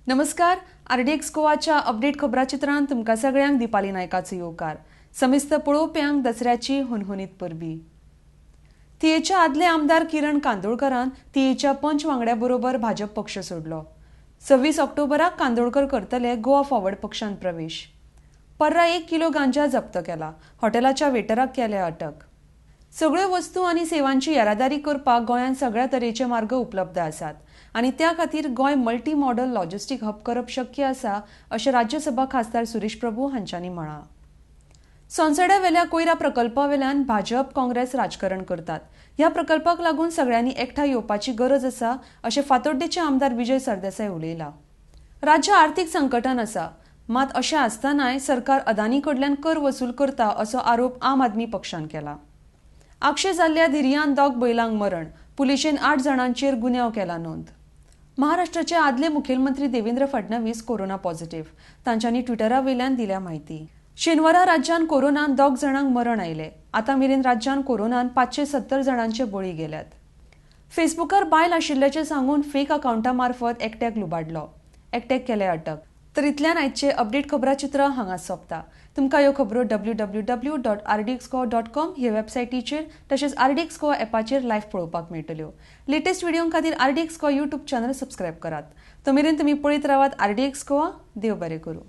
नमस्कार, RDX गोवाच्या update खबराचित्रांत तुमकां सगळ्यांक दीपाली नायकाचो येवकार. समेस्त पळोवप्यांक दसऱ्याची हुनहुनीत परबी. थियेच्या आदले आमदार किरण कांदोळकरान थियेच्या पंच वांगड्या बरोबर भाजप पक्ष सोडलो. 26 ऑक्टोबराक कांदोळकर करतले गोवा फॉरवर्ड पक्षांत प्रवेश. पर्रा 1 किलो गांजा जप्त केला. हॉटेलाच्या वेटराक केल्या अटक. सगळ्यो वस्तू आनी सेवांची येरादारी करपाक गोंयांत सगळ्या तरेचे मार्ग उपलब्ध आसात आनी त्या खातीर Goa multi modal logistic hub करप शक्य आसा अशें राज्यसभा खासदार सुरेश प्रभू हांच्यांनी म्हळां. सोनसड्यावेल्या कोयरा प्रकल्पावेल्यान भाजप काँग्रेस राजकारण करतात. ह्या प्रकल्पाक लागून सगळ्यांनी एकठांय येवपाची गरज आसा अशें फातोड्डेचे आमदार विजय सरदेसाय उलयला. राज्य आर्थीक संकटान आसा, मात अशें आसतनाय सरकार अदानी कडल्यान कर वसूल करता असो आरोप आम आदमी पक्षान केला. आक्षे जाल्ल्या धिरयान 2 बैलांक मरण, पुलिशेन 8 जाणांचेर गुन्यांव केला नोंद. महाराष्ट्राचे आदले मुखेलमंत्री देवेंद्र फडणवीस कोरोना पॉझिटिव्ह, तांच्यांनी ट्विटरा वयल्यान दिल्या म्हायती. शेनवारा राज्यान कोरोनान 2 जाणांक मरण आयले. आतां मेरेन राज्यान कोरोनान 570 जाणांचे बळी गेल्यात. फेसबुकार बायल आशिल्ल्याचें सांगून फेक अकावंटा मार्फत एकट्याक लुबाडलो, एकट्याक केले अटक. तर इतल्यान आयचे अपडेट खबराचित्र हांगा सोंपता. तुमकां ह्यो खबरो www.rdxgoa.com हे वेबसायटीचेर तशेंच आरडीएक्स गोवा एपाचेर लायव्ह पळोवपाक मेळटल्यो. लेटेस्ट व्हिडिओ खातीर RDX Goa YouTube channel subscribe करात. तो मेरेन तुमी पळयत रावात आरडीएक्स गोवा. देव बरें करूं.